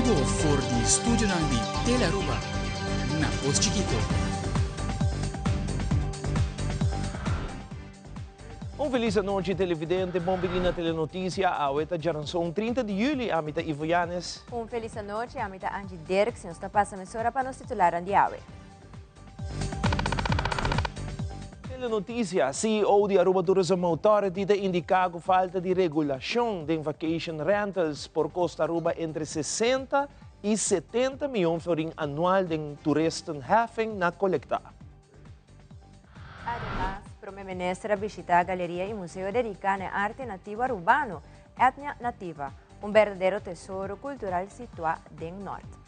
bibo for di studionan di Telearuba na Pos Chikito. Un felis anochi televidente, bon bini na Telenoticia, awe ta djaranson 30 di juli, ami ta Ivo Yanes. Un felis anochi, ami ta Angie Dirks, nos ta pasa mesora pa nos titularnan di awe. Telenoticia, CEO di Aruba Tourism Authority ta indica cu falta di regulacion den vacation rentals por costa Aruba entre 60 y 70 miyon florin anual den toeristenheffing na colecta. Ademas, Prome Minister a bishita Galeria y Museo dedica na e arte nativo Arubano, Etnia Nativa, un berdadero tesoro cultural situa den Nort.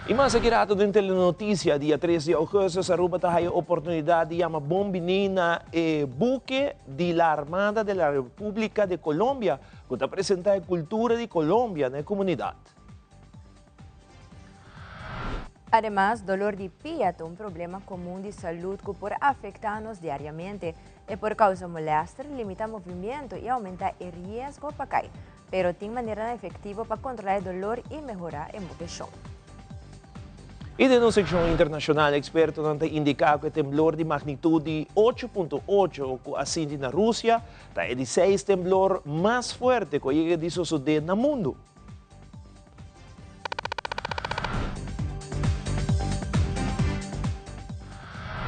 Y mas aki rato den Telenoticia, dia 3 di augustus, Aruba ta haya oportunidad di yama bon bini na e buque di la Armada de la Republica de Colombia, cu ta presenta e cultura di Colombia na e comunidad. Ademas, dolor di pia ta un problema comun di salud cu por afecta nos diariamente. E por causa molester, limita movimiento y aumenta e riesgo pa cay. Pero tin maneranan efectivo pa controla e dolor y mehora e movecion. Y den nos seccion internacional, expertonan ta indica cu e temblor di magnitud di 8.8 cu a sinti na Rusia ta e di seis temblor mas fuerte cu a yega di sosode na mundo.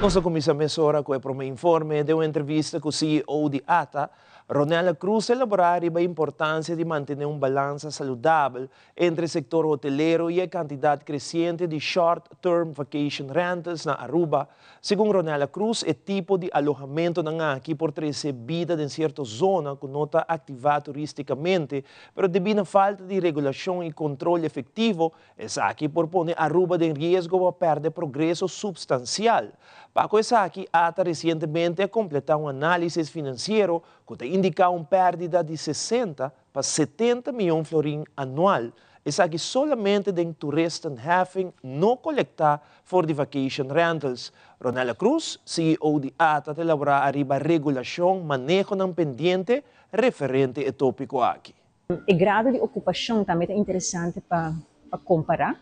Nos a cuminsa mesora cu e prome informe den un entrevista cu CEO di ata, Ronella Cruz a elabora riba e importancia di mantene un balansa saludabel entre sector hotelero y e cantidad creciente di short-term vacation rentals na Aruba. Segun Ronella Cruz, e tipo di alohamentonan aki por trece bida den cierto zona cu no ta activa turisticamente, pero debí na falta di regulacion y control efectivo, esaki por pone Aruba den riesgo pa perde progreso substancial. Pa cu esaki, ata recientemente a completa un analisis financiero cu ta indica un perdida di 60 pa 70 miyon florin anual, esaki solamente den toeristenheffing no colecta for di vacation rentals. Ronella Cruz, CEO di ata ta elabora ariba regulacion manehonan pendiente referente e topico aki. E grado di okupashon tambe ta interesante pa kompará.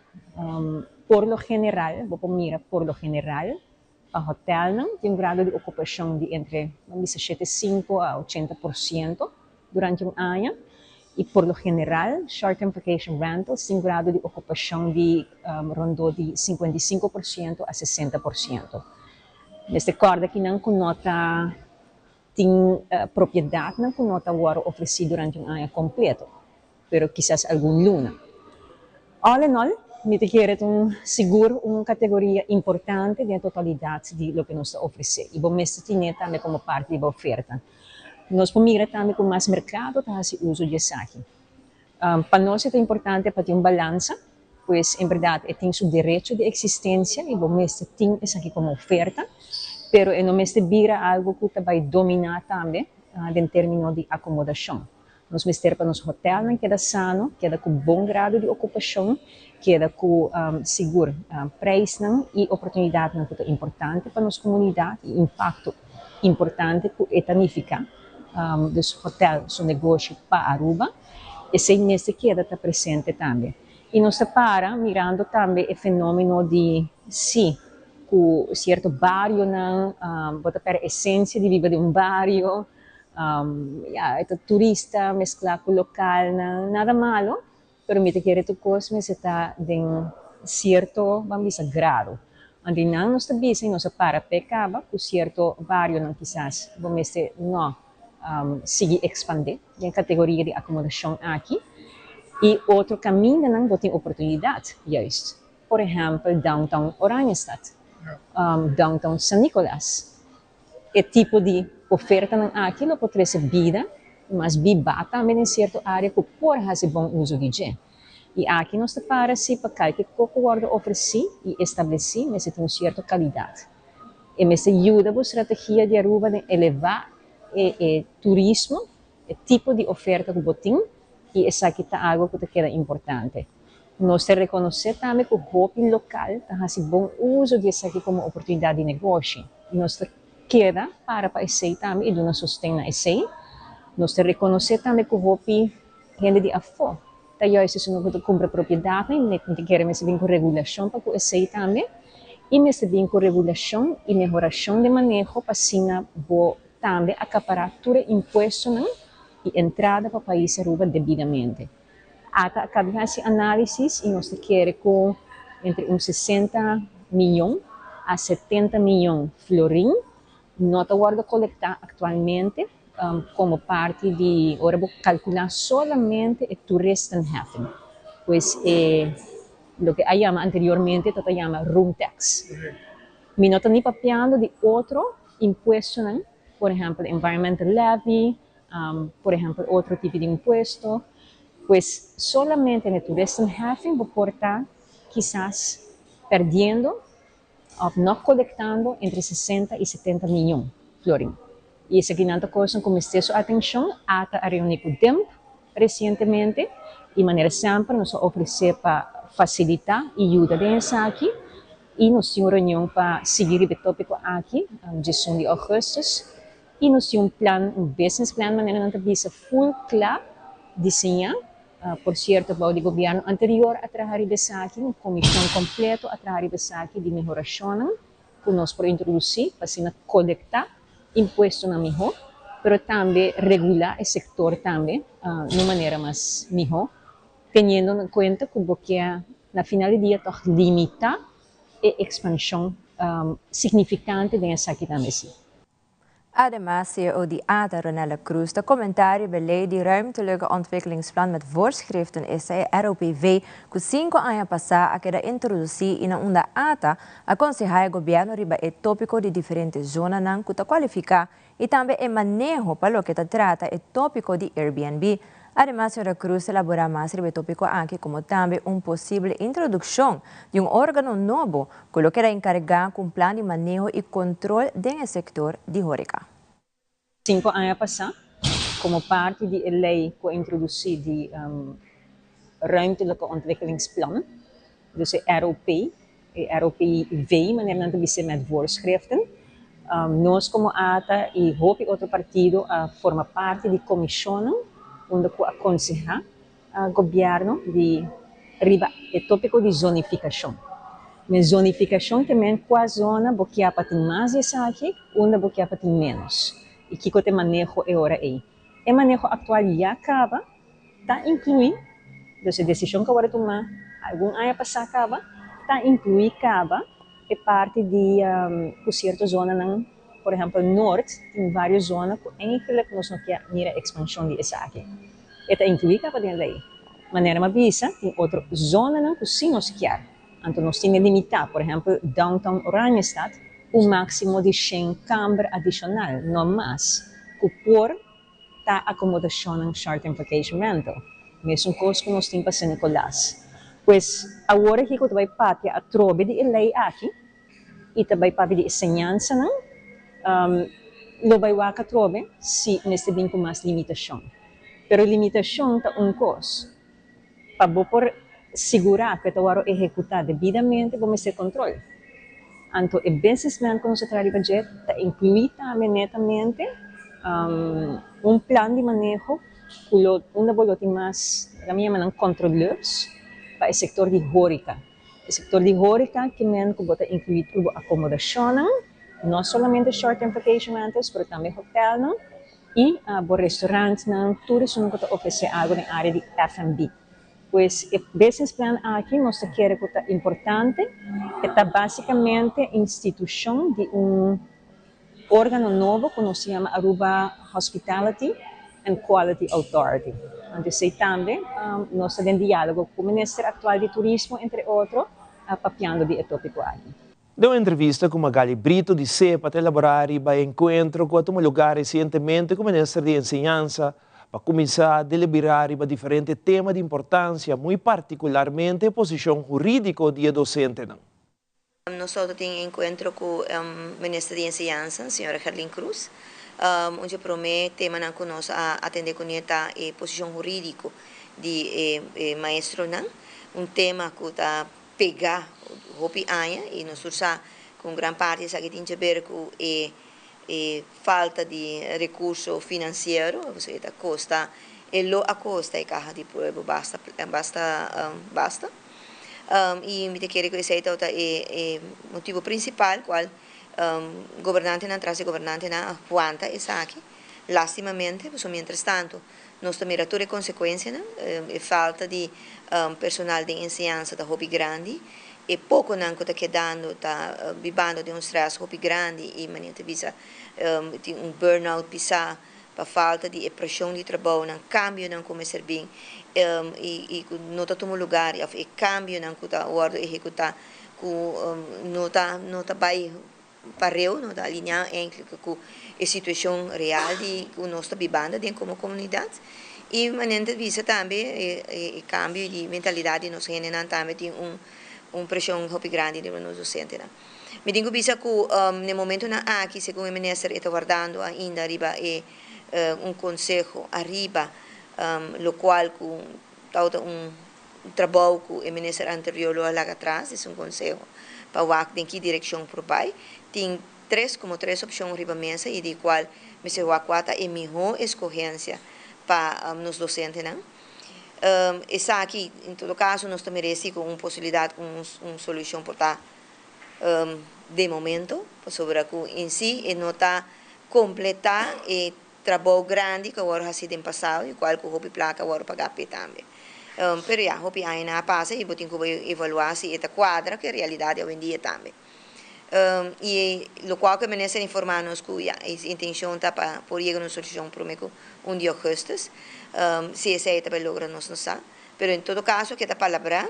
Por lo general, bo por mira por lo general pa hotèlnan tin un grado di okupashon di entre ban bisa 75 a 80% durante un aña i por lo general short term vacation rentals tin un grado di okupashon di rondó di 55% a 60%. Mester kòrda kinan ku no ta Tin propiedatnan ku no ta wòrdu ofresí durante un aña kompleto, pero kisas algun luna. All in all, mi ta kere ta un sigur un kategoria importante den e totalidat di loke nos ta ofresé i bo mester tine tambe komo parti di bo oferta. Nos por mira tambe ku mas merkado ta hasi uso di esaki. Pa nos e ta importante pa tin un balansa, pues en berdad e tin su derecho di existencia y bo mester tin esaki como oferta, pero e no mester bira algo cu ta bay domina tambe den termino di acomodacion. Nos mester pa nos hotelnan keda sano, keda cu bon grado di ocupacion, keda cu sigur prijsnan y oportunidadnan cu ta importante pa nos comunidad y impacto importante cu e ta nifica. Dus hotel su negoshi pa Aruba, esey mester keda ta presente tambe. Y nos ta para mirando tambe e fenomeno di si cu cierto barionan bo ta perde esencia di biba den un bario, ya e ta turista mezcla cu localnan, nada malo, Pero mi ta kere tur kos mester ta den sierto, ban bisa, grado. Anto nan nos ta bisa i nos a para p'e kaba ku sierto barionan kisas bo mester no sigui ekspandé den kategoria di akomodashon aki i otro kamindanan bo tin oportunidat juist. Por ehèmpel downtown Oranjestad, downtown San Nicolas. E tipo di ofertanan aki lo por trese bida i mas bibá tambe den sierto área ku por hasi bon uso di dje. I aki nos ta para si pa kalke kos ku wòrdu ofresí i establesí mester tin un sierto kalidat. E mester yuda bo strategia di Aruba den elevá e e turismo, e tipo di oferta ku bo tin i esaki ta algu ku ta keda importante. Nos ta rekonosé tambe ku hopi lokal ta hasi bon uso di esaki komo oportunidat di negoshi. Nos ta keda para pa esei tambe i duna sosten na esei. Nos ta rekonosé tambe ku hopi hende di afó Ta juist esun ku ta kumpra propiedatnan i mi ta kere mester bin ku regulashon pa ku esei tambe i mester bin ku regulashon i mehorashon den maneho pa asina bo tambe akapará tur e impuestonan i entrada pa pais Aruba debidamente. Ata a kabi hasi análisis i nos ta kere ku entre un 60 miyon a 70 miyon florin no ta wòrdu kolektá aktualmente komo parti di ora bo kalkulá solamente e toeristenheffing, pues e loke a yama anteriormente ta ta yama room tax. Mi no ta ni papiando di otro impuestonan, por ehèmpel environmental levy, por ehèmpel otro tipo di impuesto, pues solamente na e toeristenheffing bo por ta kisas perdiendo òf no kolektando entre 60 i 70 miyon florin. I esakinan ta kosnan ku mester su atenshon. Ata a reuní ku DIMP resientemente i manera semper nos a ofresé pa fasilitá i yuda den esaki i nos tin un reunion pa sigui riba e tópiko aki 11 di ougùstùs i nos tin un plan, un business plan manera nan ta bisa ful kla diseñá. Por sierto bou di gobièrnu anterior a traha riba esaki, un komishon kompleto a traha riba esaki di mehorashonnan ku nos por introdusí pa asina kolektá impuestonan mihó, pero tambe regulá e sektor tambe na un manera mas mihó, teniendo na kuenta ku bo ke na final di dia tòg limitá e ekspanshon signifikante den esaki tambe sí. Ademas, CEO di ATA, Ronella Cruz, ta komentá riba e lei di Ruimtelijke Ontwikkelingsplan met Voorschriften, esta e ROPV, ku 5 aña pasá a keda introdusí i na unda ATA a konsehá e gobièrnu riba e tópiko di diferente zonanan ku ta kualifiká i tambe e maneho pa loke ta trata e tópiko di Airbnb. Ademas, señora Cruz ta elaborá mas riba e tópiko aki komo tambe un posibel introdukshon di un órgano nobo ku lo keda enkargá ku un plan di maneho i kontrol den e sektor di hóreka. 5 aña pasá, komo parti di e lei ku a introdusí di Ruimtelijke Ontwikkelingsplan, dus e ROP, e ROPV, manera nan ta bisa met voorschriften, nos komo ATA i hopi otro partido a forma parti di komishonnan unda ku a konsehá gobièrnu di riba e tópiko di zonifikashon. E zonifikashon ke men kua zona bo ke pa tin mas di esaki, unda bo ke pa tin ménos. I kiko ta e maneho e ora ei. E maneho aktual ya kaba, ta inkluí, dus e desishon ku a wòrdu tumá algun aña pasá kaba, ta inkluí kaba e parti di ku sierto zonanan, por ehèmpel Noord, tin vários zona ku eigenlijk nos no ke mira ekspanshon di esaki. E ta inkluí kaba den lei. Manera m'a bisa, tin otro zonanan ku sí nos ke. Anto nos tin limitá, por ehèmpel, downtown Oranjestad, un máksimo di 100 kamber adishonal, no mas, ku por ta akomodashon short-term vacation rental. Mesun kos ku nos tin pa San Nicolas. Pues, awor aki ku bai papia atrobe di e lei aki, i tambe papia di enseñansa, lo bai wak atrobe si mester bin ku mas limitashon. Pero limitashon ta un kos. Pa bo por sigurá ku ta wòrdu ehekutá debidamente, bo mester kontrol. Anto, e business plan ku nos a traha budget ta inkluí tambe netamente un plan di maneho ku lo unda bo lo tin mas, mi yama nan controleurs pa e sektor di horeca. E sektor di horeca ke men ku bo ta inkluí tur akomodashon, no solamente short-term vacation rentals, pero tambe hotel i bo restaurant, tur esei ku ta ofresé algu den área di F&B. Pues e business plan aki nos ta kere ku ta importante, ta básikamente institushon di un órgano nobo ku nos ta yama Aruba Hospitality and Quality Authority. Anto, esei tambe nos ta den diálogo ku e minister aktual di turismo, entre otro, papiando di e tópiko aki. Den un entrevista ku Magali Brito di SEPPA a elaborá riba enkuentro ku a tuma lugá resientemente ku e minister di Enseñansa pa kuminsá deliberá riba diferente tema di importansia, muy partikularmente posishon hurídiko di dosente. Nos tin enkuentro ku e minister di Enseñansa, señora Gerlien Croes. Un promé tema ku nos a atendé kuné ta e posishon hurídiko di maestronan, un tema ku ta pega hopi aña i nos sa ku gran parti esaki tin di aber ku e falta di rekurso finansiero, o sea, kosta. E lo a kosta e kaha di pueblo basta basta basta. I mi ta kere ku esei tabata e e motibu prinsipal kual gobernantenan tras di gobernantenan a wanta esaki. Lastimamente, pasobra mientrastantu nos ta mira tur e konsekuensianan, e falta di personal den enseñansa ta hopi grandi, e pokonan ku ta kedando ta bibando den un strès hopi grandi i manera ta bisa tin un burnout pisá pa falta di e preshon di trabounan, kambionan ku mester bin i ku no ta tuma lugar òf e kambionan ku ta wòrdu ehekutá ku no ta no ta bai pareu, no ta alineá eindelijk ku e situashon real di ku nos ta bibando den komo komunidat. I manera ta bisa tambe e kambio di mentalidat di nos hendenan tambe tin un un preshon hopi grandi riba nos dosentenan. Mi tin ku bisa ku na e momentunan aki segun e minister e ta wardando ainda riba e un konseho ariba lokual ku tabata un trabou ku e minister anterior lo a laga atras, es un konseho pa wak den ki direkshon por bai. Tin tres komo tres opshon riba mesa i di kual mester wak kua ta e mihó eskohensia pa nos dosentenan. Esaki en todo kaso nos ta meresi ku un posibilidat ku un solushon por ta den momento pasobra ku en si e no ta kompletá e Trabou grandi ku a wòrdu hasi den pasado i kual ku hopi plaka a wòrdu pagá p'e tambe. Pero ya, hopi añanan a pasa i bo tin ku bai evaluá si e ta kuadra ku e realidat di awendia tambe. I lokual ku e minister a informá nos ku ya, e intenshon ta pa por yega na un solushon promé ku un di ougùstus. Si esei ta bai logra nos no sa. Pero en todo kaso ke ta palabrá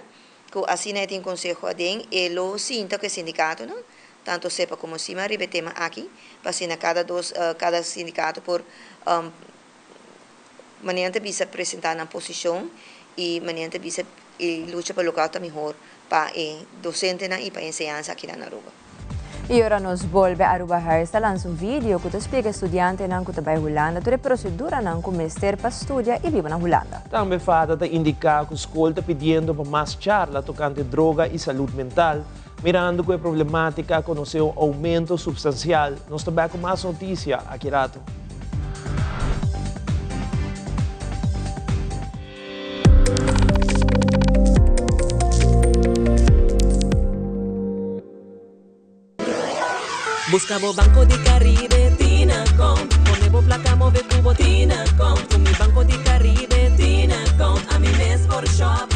ku asina e tin konseho aden e lo sinta ku e sindikatonan tanto sepa como sima riba e tema aki, pa asina cada dos cada sindicato por manera ta bisa presenta nan posicion y manera ta bisa e lucha pa locual ta mihor pa e docentenan y pa e enseñansa aki na Aruba. Y ora nos bolbe Aruba Huis ta lansa un video cu ta splica e studiantenan cu ta bay Hulanda tur e proceduranan cu mester pa studia y biba na Hulanda. Tambe fada ta indica cu scol ta pidiendo pa mas charla tocante droga y salud mental. Mirando ku e problematica a konosé un oumento supstansial, nos ta bek ku mas notisia aki rato. Buska bo Banco di Caribe Tinacom Pone bo placa move cu bo Tinacom Cu mi Banco di Caribe Tinacom Ami mes por shop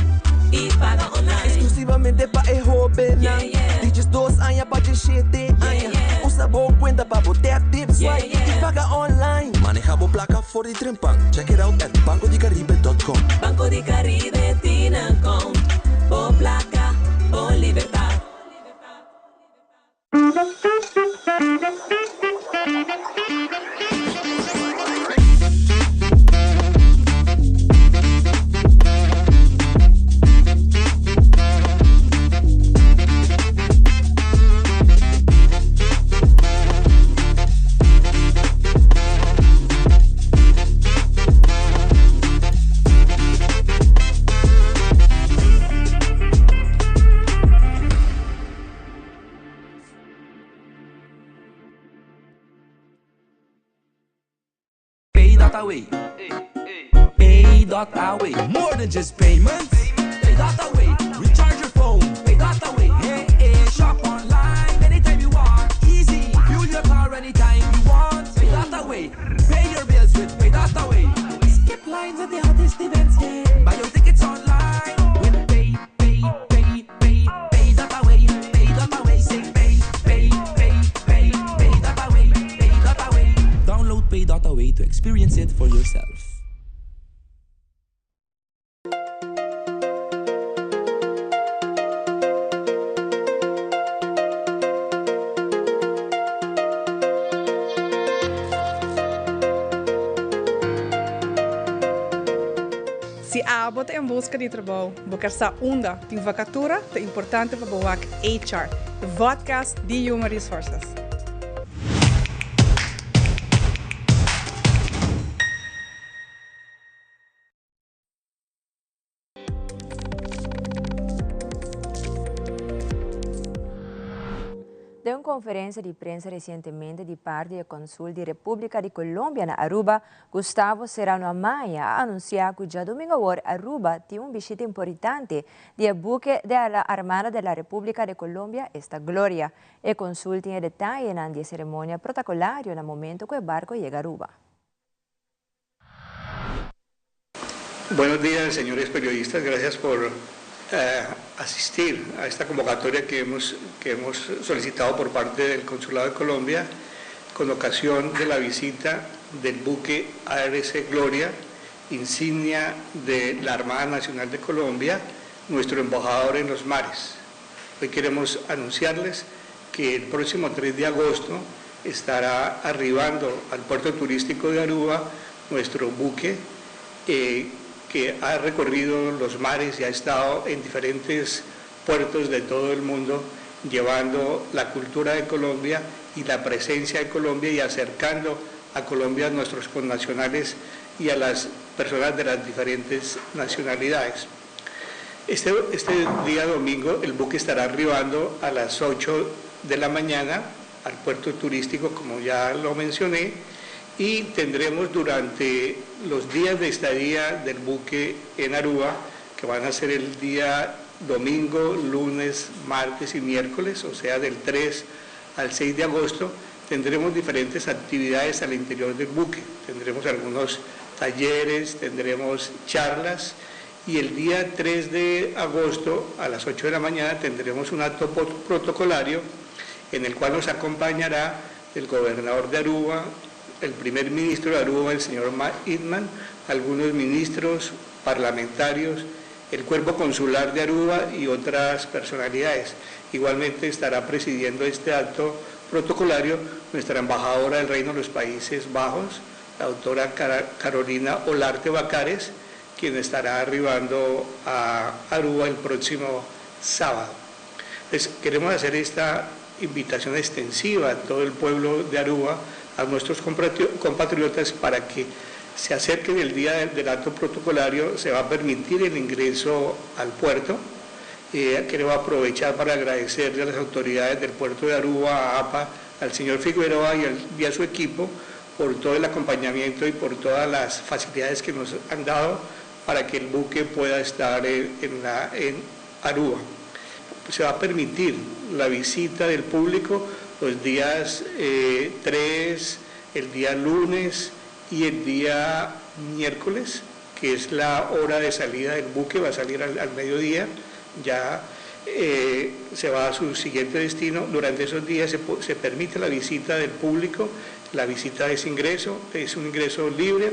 y paga online. Exclusivamente pa e hobennan di diesdos aña pa diesshete aña. Usa bo cuenta pa bo tap, tip, swipe y paga online. Maneha bo placa for di trempan. Check it out at bancodicaribe dot com. Banco di Caribe Tinacom Bo placa, bo libertad. Pay dot away. Pay dot away. More than just payments. Pay dot away. Recharge your phone. Pay dot away. Hey, hey. Shop online anytime you want. Easy. Fuel your car anytime you want. Pay dot away. Pay your bills with Pay dot away. Skip lines at the hottest events. Yeah. Buy your tickets online with Pay, Pay, Pay, Pay, Pay dot away. Pay dot away. Say pay, pay, pay, pay, pay dot away. Pay dot away. Download Pay dot away to experience it for yourself. Si abo ta en buska di trabou, bo ker sa unda tin vakatura, ta importante pa bo wak HR, e vodcast di Human Resources. Den un conferencia di prensa recientemente di parti di e consul di Republica di Colombia na Aruba, Gustavo Serrano Amaya, a anuncia cu diadomingo awor Aruba tin un bishita importante di e buque de la Armada de la Republica de Colombia, esta Gloria. E consul tin e detayenan di e ceremonia protocolario na momento cu e barco yega Aruba. Buenos días, señores periodistas. Gracias por eh, asistir a esta convocatoria que hemos, que hemos solicitado por parte del Consulado de Colombia con ocasión de la visita del buque ARC Gloria, insignia de la Armada Nacional de Colombia, nuestro embajador en los mares. Hoy queremos anunciarles que el próximo 3 de agosto estará arribando al puerto turístico de Aruba nuestro buque eh, que ha recorrido los mares y ha estado en diferentes puertos de todo el mundo llevando la cultura de Colombia y la presencia de Colombia y acercando a Colombia a nuestros connacionales y a las personas de las diferentes nacionalidades. Este, este día domingo el buque estará arribando a las 8 de la mañana al puerto turístico, como ya lo mencioné, y tendremos durante los días de estadía del buque en Aruba, que van a ser el día domingo, lunes, martes y miércoles, o sea, del 3 al 6 de agosto, tendremos diferentes actividades al interior del buque. Tendremos algunos talleres, tendremos charlas y el día 3 de agosto a las 8 de la mañana tendremos un acto protocolario en el cual nos acompañará el gobernador de Aruba, el primer ministro de Aruba, el señor Matt algunos ministros, parlamentarios, el cuerpo consular de Aruba y otras personalidades. Igualmente estará presidiendo este acto protocolario nuestra embajadora del Reino de los Países Bajos, la doctora Carolina Olarte Bacares, quien estará arribando a Aruba el próximo sábado. Entonces, queremos hacer esta invitación extensiva a todo el pueblo de Aruba, a nuestros compatriotas, para que se acerquen el día del, acto protocolario, se va a permitir el ingreso al puerto. Eh, quiero aprovechar para agradecerle a las autoridades del puerto de Aruba, a APA, al señor Figueroa y, a su equipo por todo el acompañamiento y por todas las facilidades que nos han dado para que el buque pueda estar en, la, en Aruba. Se va a permitir la visita del público los días 3, eh, el día lunes y el día miércoles, que es la hora de salida del buque, va a salir al, mediodía, ya eh, se va a su siguiente destino. Durante esos días se, se permite la visita del público, la visita es ingreso, es un ingreso libre.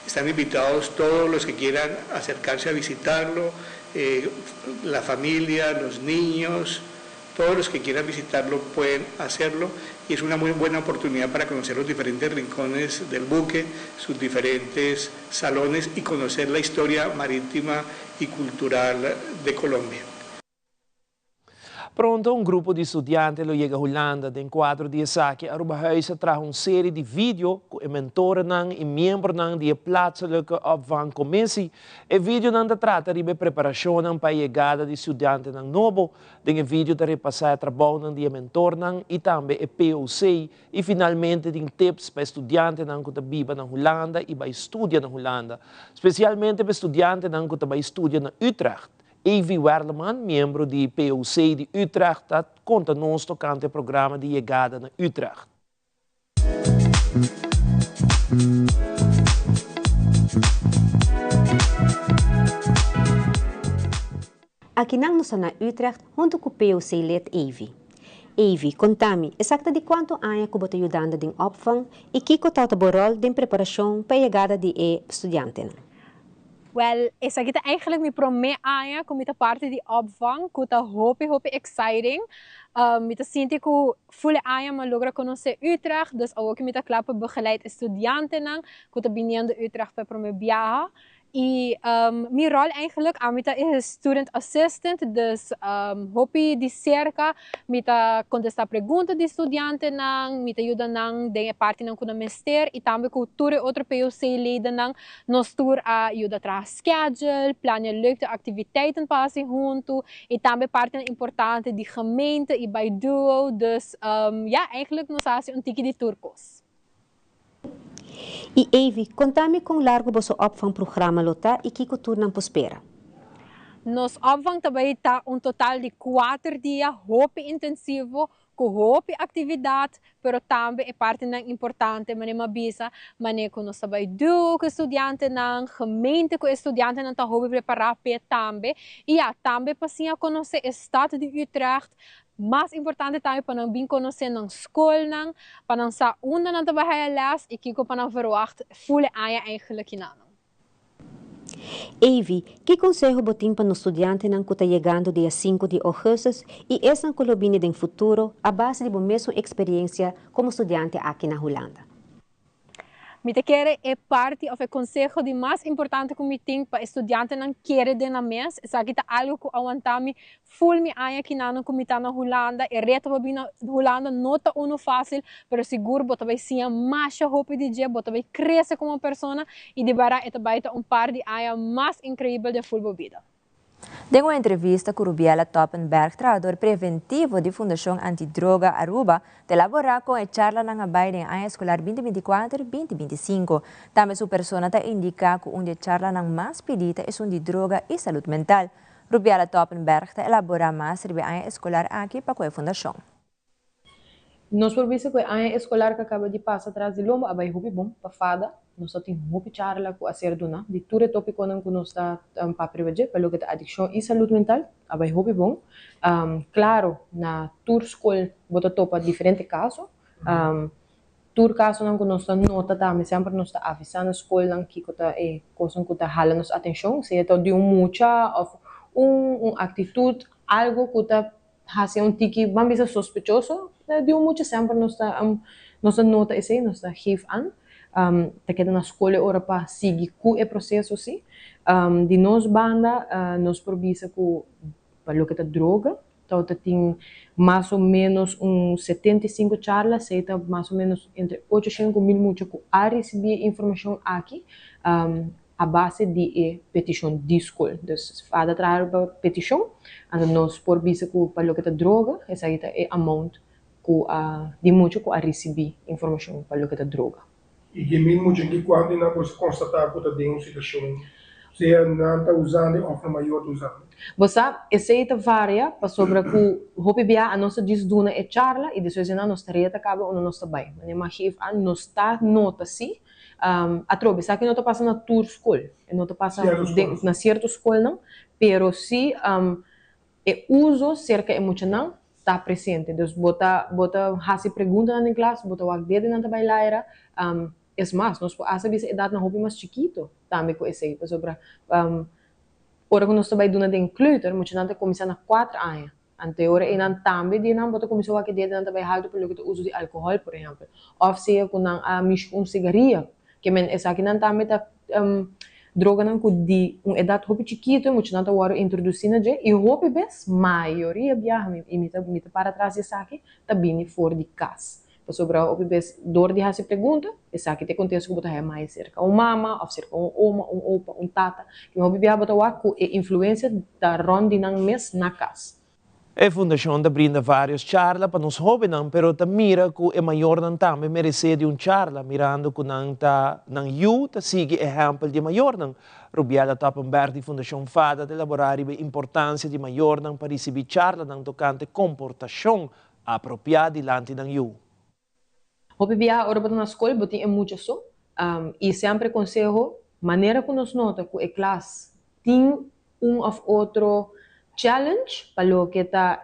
Están invitados todos los que quieran acercarse a visitarlo, eh, la familia, los niños, todos los que quieran visitarlo pueden hacerlo y es una muy buena oportunidad para conocer los diferentes rincones del buque, sus diferentes salones y conocer la historia marítima y cultural de Colombia. Pronto un grupo di studiante lo yega Hulanda. Den cuadro di esaki, Arubahuis a traha un serie di video cu e mentornan y miembronan di e plaatselijke opvangcommissie. E videonan ta trata riba e preparacionnan pa e yegada di studiantenan nobo. Den e video ta repasa e trabounan di e mentornan y tambe e POC y finalmente tin tips pa e studiantenan cu ta biba na Hulanda y bay studia na Hulanda. Specialmente pa e studiantenan cu ta bay studia na Utrecht. Evie Werleman, miembro di POC di Utrecht, ta conta nos tocante e programa di yegada na Utrecht. Akinan nos ta na Utrecht hunto cu POC lid Evie. Evie, conta mi, esaki ta di cuanto aña cu bo ta yudando den opvang y kico ta ta bo rol den preparacion pa e yegada di e studiantenan? Wel, esaki ta eigenlijk mi prome aña cu mi ta parti di opvang, cu ta hopi hopi exciting. Mi ta sinti cu ful e aña mi a logra conoce Utrecht, dus awo cu mi ta cla pa begeleid e studiantenan cu ta biniendo Utrecht pa e prome biaha. Y mi rol eigenlijk, ami ta e student assistant, dus hopi di cerca, mi ta contesta pregunta di studiantenan, mi ta yuda nan den e partinan cu nan mester y tambe cu tur e otro POC ledennan nos tur a yuda traha schedule, planea leuke activiteiten pa haci hunto y tambe partinan importante di gemeente y by duo, dus ja, eigenlijk nos a haci un tiki di tur cos. Y Evy, conta mi con largo boso opvangprogramma lo ta y kico tur nan por spera. Nos opvang ta bay ta un total di cuater dia hopi intensivo cu hopi actividad, pero tambe e partinan importante mane m'a bisa, mane cu nos ta bay duo cu e studiantenan, gemeente cu e studiantenan ta hopi prepara p'e tambe. Y ya, tambe pa siña conoce e stad di Utrecht, Mas importante tambe pa nan bin konosé nan skolnan, pa nan sa unda nan ta bai haya lès i kiko pa nan verwagt ful e aña eigenlijk kinanan. Evy, ki konseho bo tin pa nos studiantenan ku ta yegando dia sinku di ougùstùs i esnan ku lo bini den futuro a base di bo mesun eksperiensia komo studiante aki na Hulanda? Mi ta kere e parti of e conseho di mas importante cu mi tin pa e studiantenan kere den nan mes. Esaki ta algo cu a wanta mi full mi aña kinanan cu mi ta na Hulanda. E reto pa bin na Hulanda no ta uno facil, pero sigur bo ta bay siña masha hopi di dje, bo ta bay crece como persona y di berdad e ta bay ta un par di aña mas increibel den full bo bida. Den un entrevista cu Rubiela Toppenberg, trahador preventivo di Fundacion Antidroga Aruba, ta elabora con e charlanan a bay den aña escolar binti binticuater, binti binticinco. Tambe su persona ta indica cu un di e charlanan mas pidi ta esun di droga y salud mental. Rubiela Toppenberg ta elabora mas riba e aña escolar aki pa cu e fundacion. Nos por bisa ku e aña eskolar ku a kaba di pasa tras di lomba a bai hopi bon pa fada. Nos ta tin hopi charla ku a ser duna di tur e topikonan ku nos ta papia riba dje pa loke ta adikshon i salud mental a bai hopi bon. Klaro na tur skol bo ta topa diferente kaso. Tur kasonan ku nos ta nota tambe semper nos ta avisá na skolnan kiko ta e kosnan ku ta hala nos atenshon, sea ta di un mucha òf un aktitut algu ku ta Hasi un tiki, ban bisa sospechoso di un mucha, semper nos ta nos ta nota esei, nos ta geef an. Ta keda na skol e ora pa sigui ku e proseso si. Di nos banda nos por bisa ku pa loke ta droga tabata tin mas o menos un 75 charla, esei ta mas o menos entre ocho shen ku mil mucha ku a risibí e informashon aki. A base di e petishon di skol. Dus fada traha riba petishon, anto nos por bisa ku pa loke ta droga, esaki ta e amount ku a di mucha ku a risibí informashon pa loke ta droga. I di e mil mucha ki kuantu di nan por konstatá ku ta den un situashon, sea nan ta usando òf nan mayor ta usando? Bo sa, esei ta varia pasobra ku hopi bia a nos ta djis duna e charla i despues di nan nos tarea ta kaba unda nos ta bai. Manera m'a geef an, nos ta nota si Atrobe, esaki no ta pasa na tur skol, e no ta pasa na sierto skolnan, pero si e uso serka e muchanan ta presente. Dus bo ta bo ta hasi preguntanan den klas, bo ta wak dedenan ta bai laira. Es mas, nos por asta bisa edatnan hopi mas chikito tambe ku esei, pasobra ora ku nos ta bai duna den kleuter, muchanan ta kuminsá na kuater aña. Anto e ora einan tambe di nan bo ta kuminsá wak e dedenan ta bai haltu pa loke ta uso di alkohòl, por ehèmpel. Òf sea ku nan a mishi ku un sigaria. Ke men esakinan tambe ta droganan ku di un edat hopi chikitu e muchanan ta wòrdu introdusí na dje i hopi bes, mayoria biaha, i mi ta mi ta para tras di esaki, ta bini for di kas. Pasobra hopi bes dor di hasi pregunta, esaki ta e kontesto ku bo ta haña mai serka un mama òf serka un oma, un opa, un tata. Ki hopi biaha bo ta wak ku e influensia ta rònt di nan mes na kas. E fundashon ta brinda vários charla pa nos hóbennan, pero ta mira ku e mayornan tambe meresé di un charla, mirando ku nan ta nan yu ta sigui ehèmpel di e mayornan. Rubiela Toppenberg di Fundashon fada ta elaborá riba e importansia di mayornan pa risibí charlanan tokante komportashon Apropiá dilanti nan yu. Hopi biaha ora bo ta na skol bo tin e mucha so i semper e konseho manera ku nos nota ku e klas tin un òf otro challenge pa loke ta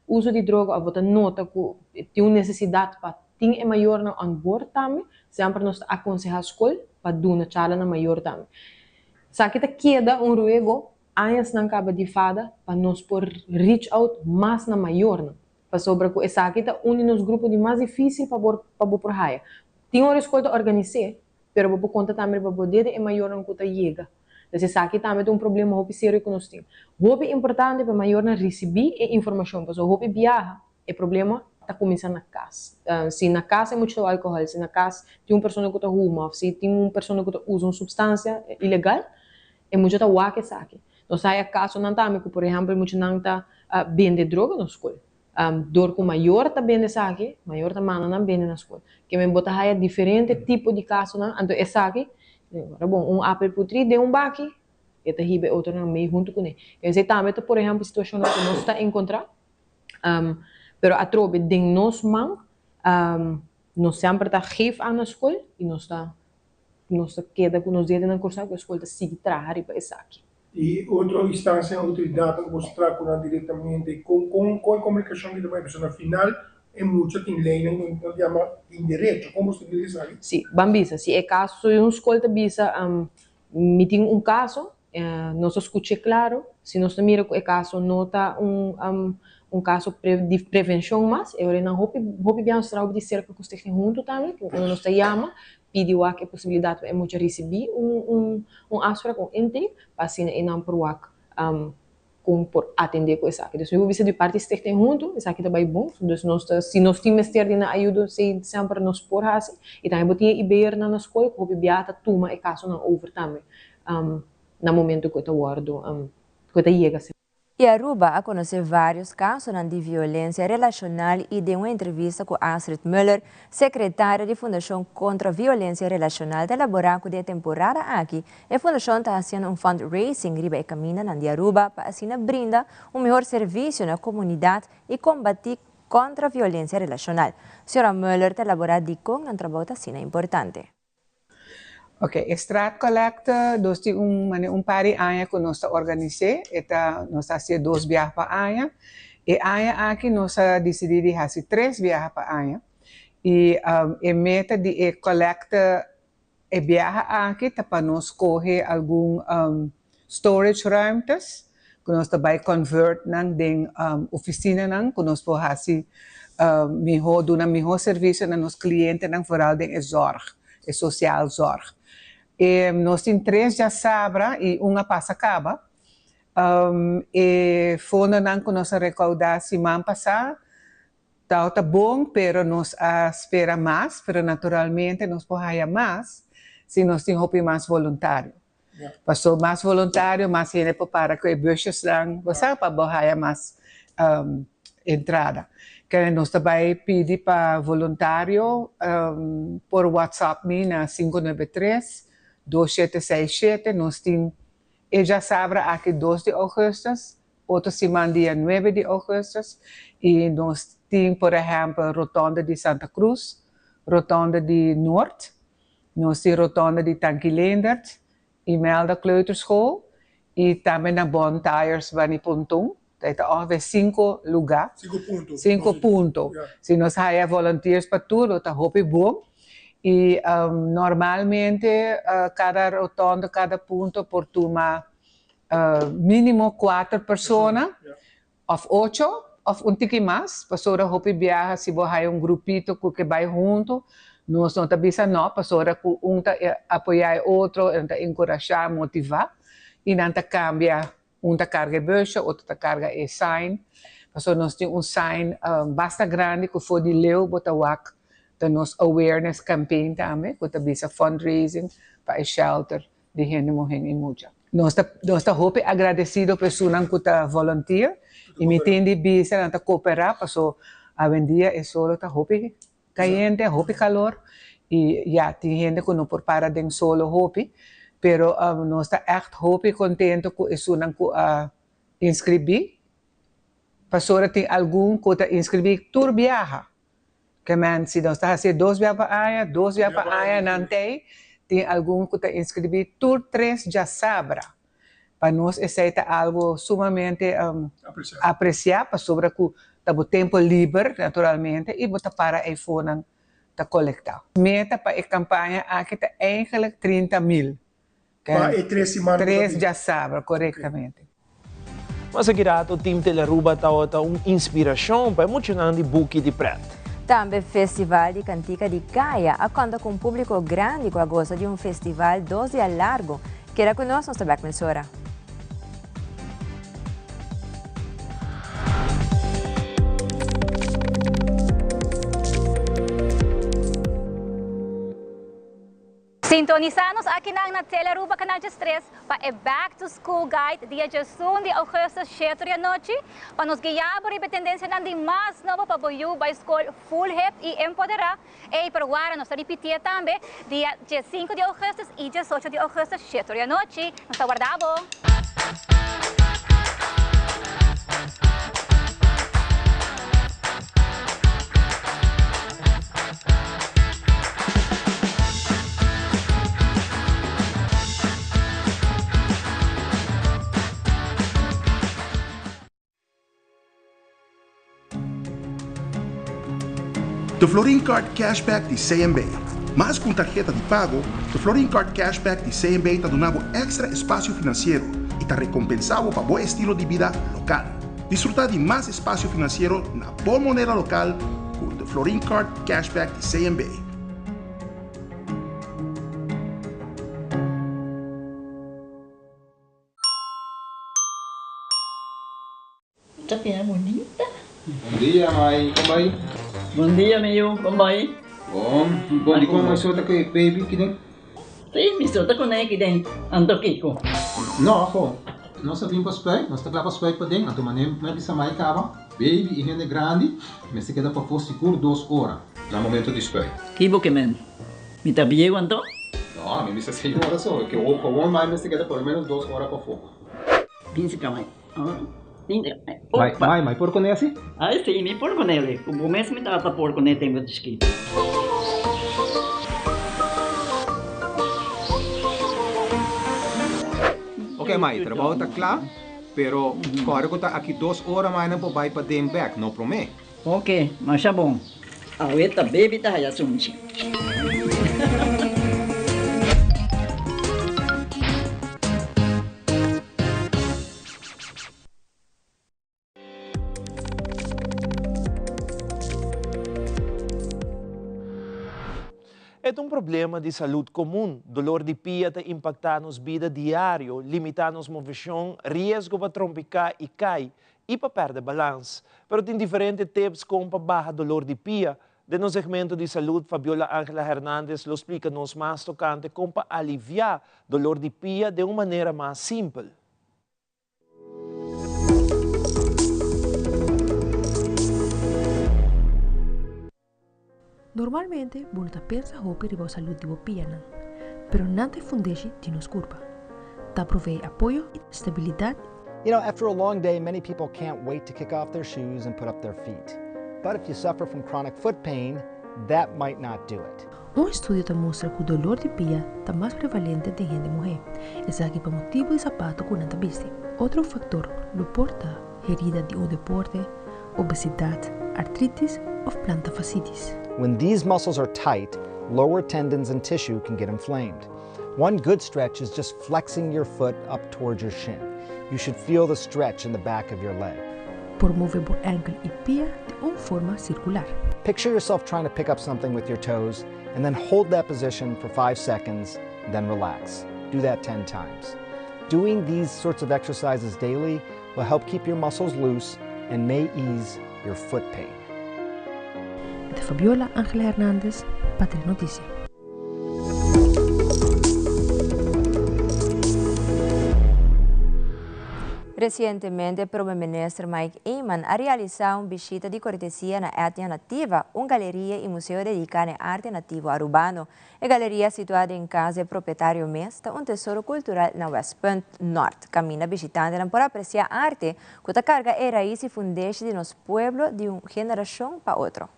uso di droga òf bo ta nota ku tin un nesesidat pa tin e mayornan on board tambe semper nos ta akonsehá skol pa duna charla na mayor tambe. Esaki ta keda un ruego Añasnan kaba di fada pa nos por reach out mas na mayornan, pasobra ku esaki ta un di nos grupo di mas difísil pa bo pa bo por haya. Tin ora e skol ta organis'é, Pero bo por konta tambe riba bo dede e mayornan ku ta yega. Entonces esaki tambe ta un problema hopi serio ku nos tin. Hopi importante pa e mayornan risibí e informashon pasobra hopi biaha e problema ta kuminsá na kas. Si na kas e mucha ta alkohòl, si na kas tin un persona ku ta huma òf si tin un persona ku ta usa un supstansia ilegal, e mucha ta wak esaki. Nos haya kasonan tambe ku por ehèmpel muchanan ta bende droga na skol. Dor ku mayor ta bende esaki, mayor ta manda nan bende na skol. Ke men bo ta haya diferente tipo di kasonan, anto esaki, ora bon, un apel putrí den un baki, e ta hiba e otronan mei huntu kuné. Esei tambe ta por ehèmpel situashonnan ku nos ta enkontrá, pero atrobe den nos man, nos semper ta geef aan na skol i nos ta nos ta keda ku nos dedenan krusá ku e skol ta sigui traha riba esaki. E otro instancia autoridadnan ku bo traha ku nan directamente kon kon kon e komunikashon ki ta bai pasobra na final e mucha tin leynan ku nan ta yama tin derecho kon bo ta dil esaki? Si, ban bisa si e kaso si un skol ta bisa mi tin un kaso nos ta skuch'é klaro si nos ta mira ku e kaso no ta un un kaso di prevenshon mas e ora nan hopi hopi biaha nos ta traha hopi di serka ku stichting huntu tambe ku nos ta yama pidi wak e posibilidat pa e mucha risibí un un afsprak, un intake, pa asina e nan por wak kon por atendé ku esaki. Dus mi por bisa di parti Stichting Huntu esaki ta bai bon, dus nos ta si nos tin mester di nan ayudo esei semper nos por hasi i tambe bo tin e IB'ernan na skol ku hopi biaha ta tuma e kasonan over tambe na momento ku e ta wòrdu ku e ta yega. E Aruba a conoce varios casonan di violencia relacional y den un entrevista cu Astrid Muller, secretaria di Fundacion Contra Violencia Relacional ta elabora cu den e temporada aki e fundacion ta haciendo un fundraising riba e camindanan di Aruba pa asina brinda un mihor servicio na comunidad y combati contra violencia relacional. Sra. Muller ta elabora dicon nan trabou ta asina importante. Ok, e straatcollecte, nos tin un manera un par di aña ku nos ta organis'é, e ta nos ta hasié dos biaha pa aña. E aña aki nos a disidí di hasi tres biaha pa aña i e meta di e collecte e biaha aki ta pa nos kohe algun storage ruimtes ku nos ta bai convert nan den ofisinanan ku nos por hasi mihó duna mihó servisio na nos klientenan foral den e zorg, e sociaal zorg. E nos tin tres djasabra i un a pasa kaba. E fondonan ku nos a rekoudá siman pasá Tau ta bon, pero nos a spera mas, pero naturalmente nos por haya mas si nos tin hopi mas voluntario. Paso mas voluntario, mas hende por para cu e busjesnan, bo sa, pa bo haya mas entrada. Kende nos ta bay pidi pa voluntario por WhatsApp mi na 593 2767, nos tin e djasabra aki dos di augustus, Otro siman dia nuebe di augustus y nos tin por ehempel rotonde di Santa Cruz, rotonde di Noord, nos tin rotonde di Tanki Leendert, Imelda Kleuterschool y tambe na Bon Tires Bani Ponton. Ta ta ongeveer cinco luga. Cinco punto. Cinco punto. Si nos haya volunteers pa tur lo ta hopi bon. Y normalmente cada rotonde, cada punto por tuma Mínimo kuater persona òf ocho òf un tiki mas, pasobra hopi biaha si bo haya un grupito ku ke bai huntu, nos no ta bisa nò, pasobra ku un ta apoyá e otro, un ta enkurashá, motivá, i nan ta kambia, un ta karga e busje, otro ta karga e sign, pasobra nos tin un sign basta grandi ku for di leu bo ta wak ta nos awareness campaign tambe ku ta bisa fundraising pa e shelter di hende muhé i mucha. Nos ta nos ta hopi agradesido pa esunnan ku ta volunteer i mi tin di bisa nan ta kooperá paso awendia e solo ta hopi kayente, hopi kalor i ya tin hende ku no por para den solo hopi pero nos ta ègt hopi kontento ku esunnan ku a inskribí pasobra tin algun ku ta inskribí tur biaha. Ke men si nos ta hasié dos bia pa aña, dos bia pa aña nan t'ei, tin algun ku ta inskribí tur tres djasabra. Pa nos esei ta algu sumamente apresiá pasobra ku ta bo tempu liber naturalmente i bo ta para eifonan ta kolektá. Meta pa e kampaña aki ta eigenlik 30 mil. Pa e tres siman ku ta Tres bin. djasabra, korektamente. Mas aki rato Team Telearuba tabata un inspiracion pa e muchanan di Buki di Pret. Tambe Festival di Cantica di Caya a conta cu un publico grandi cu a goza di un festival dos dia largo. Keda cu nos, nos ta bek mesora. Sintonisa nos akinan na Telearuba Canal 13 pa e Back to School Guide dia 11 di augustus 7 di anochi pa nos guia bo riba e tendencianan di mas nobo pa bo yu bay school full hip y empodera. Ey, pero wara nos ta ripitié tambe dia 5 di augustus y 18 di augustus 7 di anochi. Nos ta warda bo! The Florin Card Cashback di CMB. Mas ku un tarheta di pago, The Florin Card Cashback di CMB ta duna bo èkstra espasio finansiero i ta rekompensá bo pa bo estilo di bida lokal. Disfrutá di mas espasio finansiero na bo moneda lokal ku The Florin Card Cashback di CMB. Ta bira bunita. Bon dia mai, kon bai? Bon dia mi yu, kon bai? Bon, bon di kon mai so ta ku e baby ki den? Si, mi so ta kuné ki den, anto kiko? No, ho, nos a bin pa spuit, nos ta kla pa spuit paden, anto manera mi a bisa mai kaba, baby i hende grandi mester keda pafó sigur dos ora na momento di spuit. Ki bo ke men? Mi ta bieu anto? No, mi bisa seis ora so, ke gewoon mai mester keda por lo menos dos ora pafó. Bin si ka mai. Mai, mai, mai por kuné asi? Ai si, mi por kuné li. Ku bo mes mi tata por kuné tempu di chikitu. Ok mai, trabou ta kla, pero kòrda ku ta aki dos ora mai nan por bai paden bèk, no promé. Ok, masha bon. Awe ta baby ta haya sunchi. E ta un problema di salud comun. Dolor di pia ta impacta nos bida diario, limita nos movecion, riesgo pa trompica y cay, y pa perde balans. Pero tin diferente tips con pa baha dolor di pia. Den nos segmento di salud, Fabiola Angela Hernandez lo splica nos mas tocante con pa alivia dolor di pia den un manera mas simpel. Normalmente bo no ta pensa hopi riba bo salud di bo pianan, pero nan ta e fundeshi di nos kurpa. Ta proveé apoyo i stabilidat. You know, after a long day, many people can't wait to kick off their shoes and put up their feet. But if you suffer from chronic foot pain, that might not do it. Un estudio ta mustra ku dolor di pia ta mas prevalente den hende muhé, esaki pa motibu di sapato ku nan ta bisti. Otro faktor lo por ta herida di un deporte, obesidat, artritis òf planta fascitis. When these muscles are tight, lower tendons and tissue can get inflamed. One good stretch is just flexing your foot up towards your shin. You should feel the stretch in the back of your leg. Por move bo ènkel i pia di un forma sirkular. Picture yourself trying to pick up something with your toes and then hold that position for five seconds, then relax. Do that 10 times. Doing these sorts of exercises daily will help keep your muscles loose and may ease your foot pain. De Fabiola Angela Hernandez, Patria Noticia. Recientemente Prome Minister Mike Eman a realisa un bishita di cortesia na Etnia Nativa, un galeria y museo dedica na e arte nativo Arubano. E galeria situa den cas di e propietario mes ta un tesoro cultural na Westpunt Nort, caminda bishitantenan por aprecia arte cu ta carga e rais y fundeshi di nos pueblo di un generacion pa otro.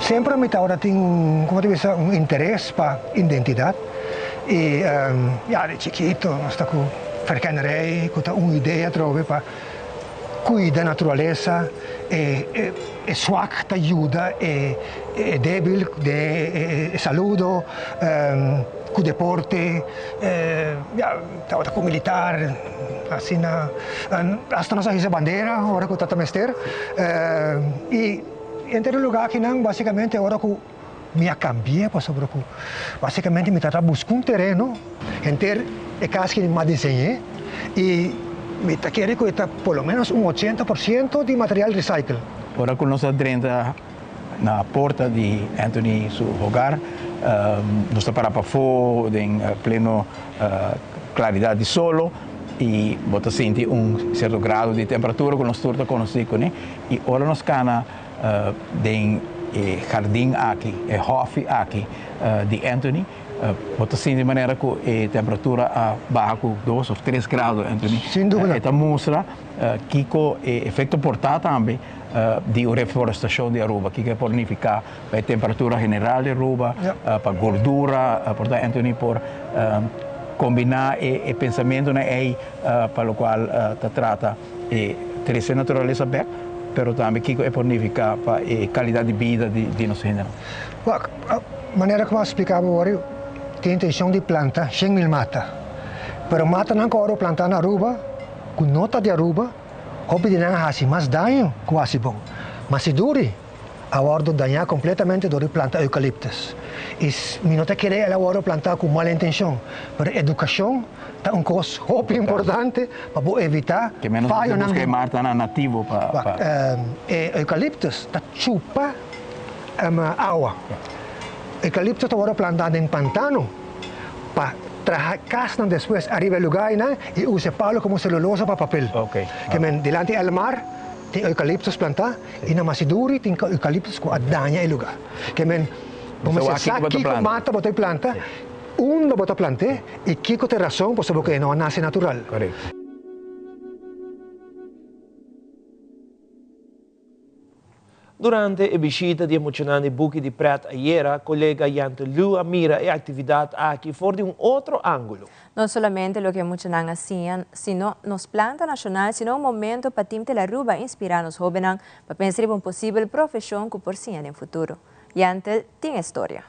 Semper mi tabata tin un, como ta bisa, un interes pa identidad y ya di chikito nos ta cu verkennerij cu ta un idea atrobe pa. kuida naturalesa, e e swak ta yuda e e debil den e saludo, ku deporte, ya tabata ku militar asina, asta nos a hisa bandera ora ku ta mester i henter e lugar akinan basikamente ora ku mi a kambia pasobra ku basikamente mi tabata buska un tereno henter e kas ki mi a diseñ'é i mi ta kere ku e ta por lo menos un 80% di material recycle. Ora ku nos a drenta na porta di Anthony su hogar, nos ta para pafó den pleno klaridat di solo i bo ta sinti un sierto grado di temperatura ku nos tur ta konosí kuné i ora nos kana Den e hardin aki, e hòfi aki di Anthony, bo ta sinti manera ku e temperatura a baha ku dos òf tres grado, Anthony. Sin duda. E ta mustra kiko e efekto por ta tambe di un reforestashon di Aruba, kiko e por nifiká pa e temperatura general di Aruba, pa gordura, por ta Anthony por kombiná e pensamentunan ei pa lokual ta trata. E trese naturalesa bek, pero tambe kiko e por nifiká pa e kalidat di bida di nos hendenan. Wak, manera ku a splika bo awor, tin intenshon di planta 100,000 mata. Pero matanan ku awor plantá na Aruba, ku no ta di Aruba, hopi di nan a hasi mas daño ku hasi bon. Ma si duri, a wòrdu dañá kompletamente dor di planta eukaliptus. I mi no ta kere el a wòrdu plantá ku mal intenshon, pero edukashon ta un kos hopi importante pa bo evitá Ke menos bo fayonan buska e martanan nativo pa Wak, e eukaliptus ta chupa awa. Eukaliptus ta wòrdu plantá den pantano pa traha kasnan despues ariba e lugá einan i usa e palu komo selulosa pa papel. Ke men dilanti el mar tin eukaliptus plantá. I na Masiduri tin eukaliptus ku a daña e lugá. Ke men, bo mester sa kiko mata bo ta planta, unda bo ta plant'é i kiko ta e rason pasobra ku e no a nase natural. Durante e bishita di e muchanan di Buki di Pret ayera, kolega Yante Lu a mira e aktividat aki for di un otro ángulo. No solamente loke muchanan a siña, sino nos planta nashonal, sino un momento pa Team Telaruba inspirá nos hóbennan pa pensa riba un posibel profeshon ku por siña den futuro. Yantel tin e storia.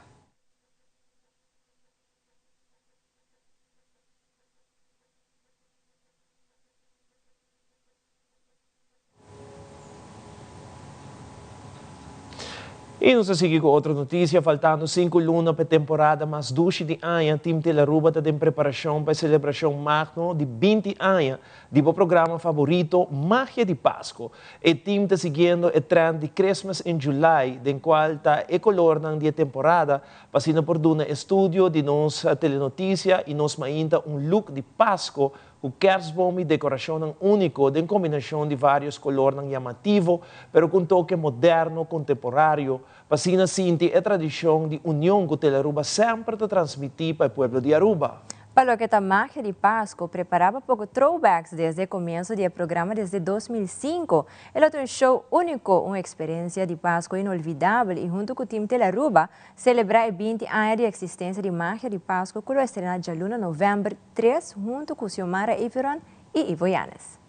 Y nos ta sigui cu otro noticia, faltando 5 luna pa e temporada mas dushi di aña, Team Telaruba ta den preparacion pa e celebracion magno di 20 aña di bo programa favorito Magia di Pasco. E team ta siguiendo e trend di Christmas in July, den cual ta e colornan di e temporada, pa asina por duna e studio di nos telenoticia y nos mainta un look di Pasco Ku kerstboom i dekorashonnan úniko den kombinashon di vários kolornan yamativo, pero ku un toke moderno, kontemporario, pa asina sinti e tradishon di union ku Telaruba semper ta transmití pa e pueblo di Aruba. Pa loke ta Magia di Pasco, prepará pa poko throwbacks desde e komienso di e programa desde 2005. E lo ta un show úniko, un eksperensia di Pasco inolvidabel i huntu ku Team Telaruba selebrá e 20 aña di eksistensia di Magia di Pasco ku lo estrená djaluna novèmber 3 huntu ku Xiomara Iveron i Ivo Yanes.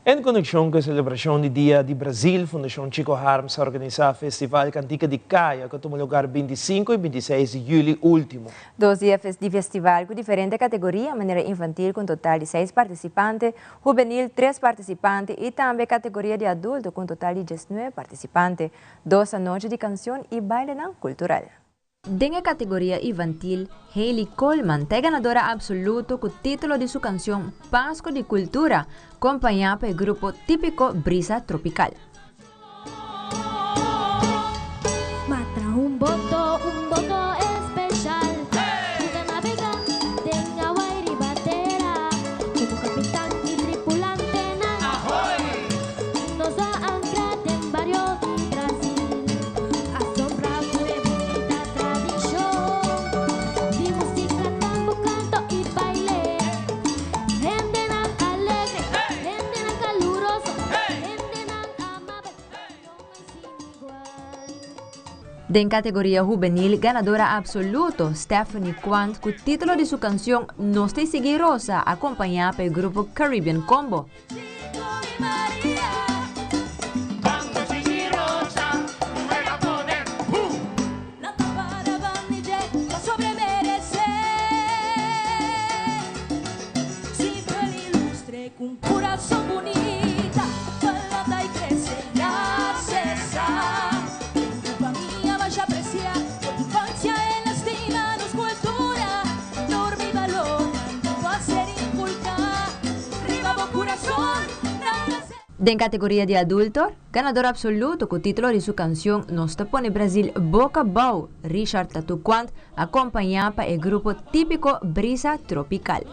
En konekshon ku e selebrashon di Dia di Brazil, Fundashon Chico Harms a organisá Festival Kantika di Kaya ku a tuma lugar 25 i 26 di yüli último. Dos dia di festival ku diferente kategoria, manera infantil ku un total di seis partisipante, hubenil tres partisipante i tambe kategoria di adulto ku un total di diesnuebe partisipante. Dos anochi di kansion i bailenan kultural. Den e kategoria infantil, Hailey Coleman ta e ganadora absoluto ku título di su kansion Pasco di Cultura, kompañá pa e grupo Típiko Brisa Tropical. Den categoria hubenil ganadora absoluto Stephanie Quant cu titulo di su cancion Nos ta sigui Rosa acompaña pa e grupo Caribbean Combo. Den categoria di adulto, ganador absoluto cu titulo di su cancion Nos ta pone Brazil boca abao, Richard Tatu Quant, acompaña pa e grupo Tipico Brisa Tropical.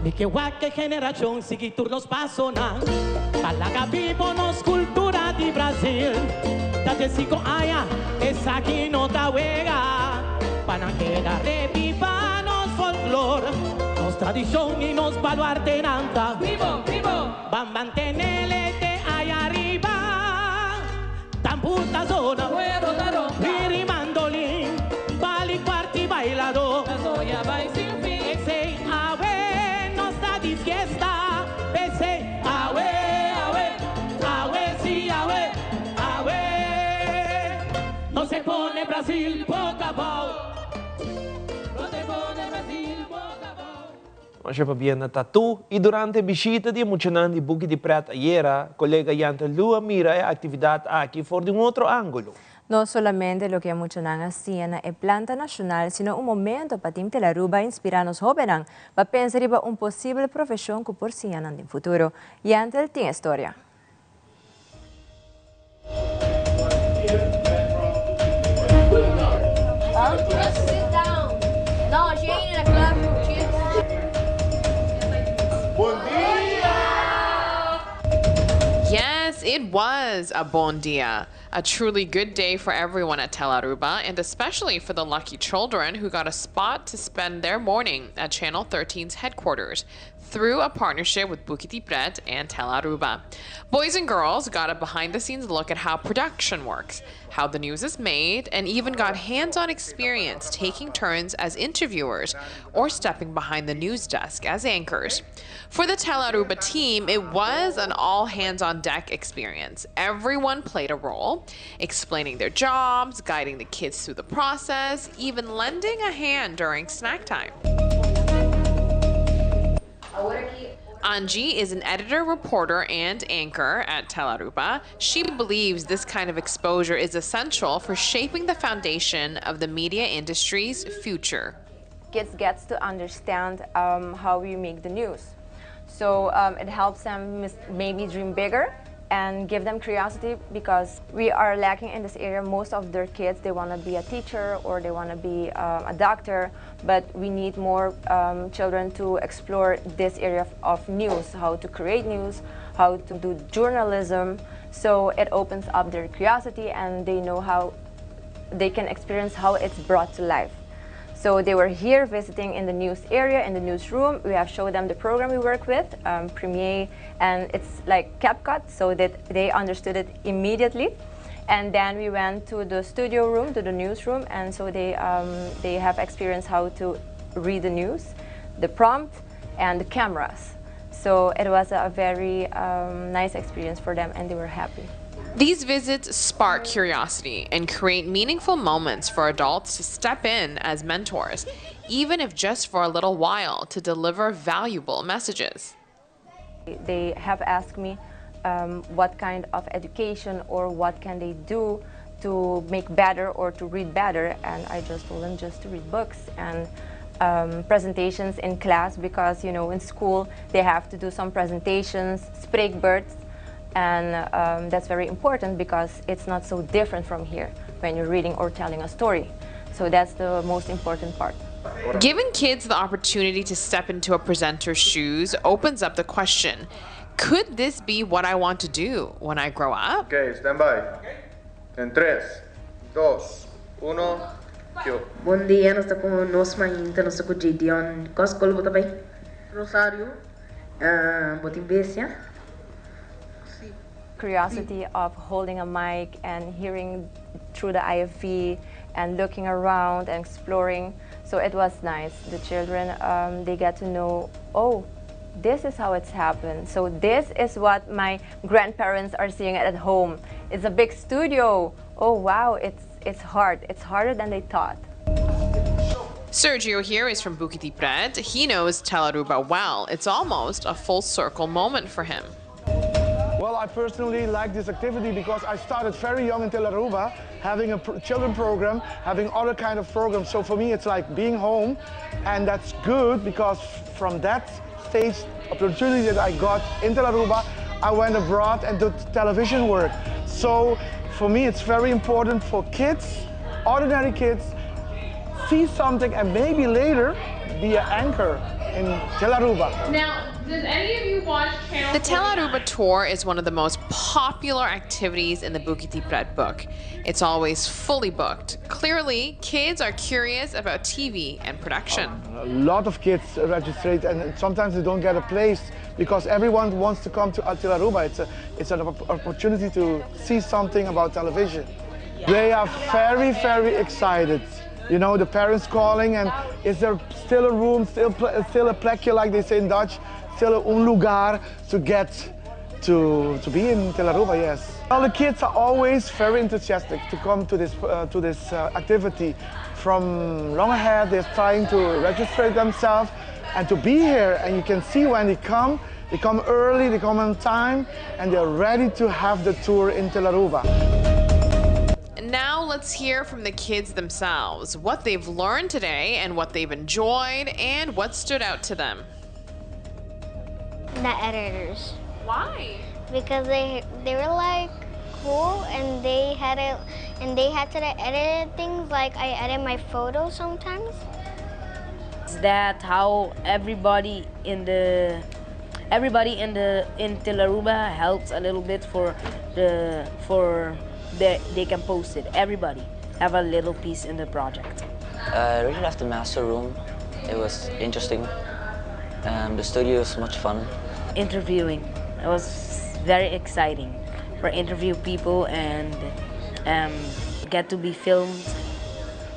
Mi ke wak e generashon sigui tur nos pasonan pa laga bibo nos kultura di Brasil. Ta diesinko aña esaki no ta wega pa nan keda reviva nos folklor, nos tradishon i nos baluartenan ta bibo bibo. Ban mantenele te aya riba. Tambú ta zona, Wiri mandolin, Bali kuarti bailadó. Esei awe nos ta di fiesta, Esei awe, awe, awe si awe, awe. No se pone Brasil boca abou. No se pone Brasil boca abou. Masha pabia na Tatu y durante e bishita di e muchanan di Buki di Pret ayera, colega Yanta Lu a mira e actividad aki for di un otro angulo. No solamente loke e muchanan a siña na e planta nacional, sino un momento pa Team Telaruba inspira nos hobennan pa pensa riba un posibel profesion cu por siña nan den futuro. Yantel tin e storia. Yes, it was a bon dia. A truly good day for everyone at Tel Aruba, and especially for the lucky children who got a spot to spend their morning at Channel 13's headquarters through a partnership with Bukit Pret and Tel Aruba. Boys and girls got a behind the scenes look at how production works, how the news is made, and even got hands on experience taking turns as interviewers or stepping behind the news desk as anchors. For the Tel Aruba team, it was an all hands on deck experience. Everyone played a role, explaining their jobs, guiding the kids through the process, even lending a hand during snack time. Angie is an editor, reporter, and anchor at Telaruba. She believes this kind of exposure is essential for shaping the foundation of the media industry's future. Kids gets to understand how we make the news. So it helps them maybe dream bigger and give them curiosity because we are lacking in this area. Most of their kids, they want to be a teacher or they want to be a doctor, but we need more children to explore this area of news, how to create news, how to do journalism. So it opens up their curiosity and they know how they can experience how it's brought to life. So they were here visiting in the news area, in the newsroom. We have showed them the program we work with, Premiere, and it's like CapCut, so that they understood it immediately. And then we went to the studio room, to the newsroom, and so they have experienced how to read the news, the prompt, and the cameras. So it was a very nice experience for them, and they were happy. These visits spark curiosity and create meaningful moments for adults to step in as mentors, even if just for a little while, to deliver valuable messages. They have asked me what kind of education or what can they do to make better or to read better, and I just told them just to read books and presentations in class, because in school they have to do some presentations, spreekbeurts, and that's very important because it's not so different from here when you're reading or telling a story. So that's the most important part. Giving kids the opportunity to step into a presenter's shoes opens up the question, could this be what I want to do when I grow up? Okay, stand by. En 3, 2, 1, go. Bon dia, nos ta ku nos mainta, nos ta ku Gideon. Kua skol bo ta bai? Rosario. Bo tin bestia? Si. Curiosity of holding a mic and hearing through the IFV and looking around and exploring. So it was nice. The children, they get to know, oh, this is how it's happened. So this is what my grandparents are seeing at home. It's a big studio. Oh, wow, it's hard. It's harder than they thought. Sergio here is from Buki di Pret. He knows Telearuba well. It's almost a full circle moment for him. Well, I personally like this activity because I started very young in Telearuba, having a children program, having other kind of programs. So for me, it's like being home, and that's good because from that stage opportunity that I got in Telearuba, I went abroad and did television work. So for me, it's very important for kids, ordinary kids, see something and maybe later be an anchor in Telearuba. Now, does any of you watch Channel The Telearuba tour is one of the most popular activities in the Buki di Pret book. It's always fully booked. Clearly, kids are curious about TV and production. A lot of kids register and sometimes they don't get a place because everyone wants to come to Telearuba. It's an opportunity to see something about television. They are very, very excited. The parents calling and is there still a room, still a plekje, like they say in Dutch, still un lugar to get to be in Telearuba, yes. The kids are always very enthusiastic to come to this activity. From long ahead, they're trying to register themselves and to be here. And you can see when they come, they come early, they come on time, and they're ready to have the tour in Telearuba. Now let's hear from the kids themselves, what they've learned today and what they've enjoyed and what stood out to them. The editors. Why? Because they were cool and they had to edit things, like I edit my photos sometimes. Is that how everybody in the everybody in the in Telearuba helps a little bit for the for the, they can post it. Everybody have a little piece in the project. I really loved the master room. It was interesting. The studio was much fun. Interviewing. It was very exciting for interview people and get to be filmed.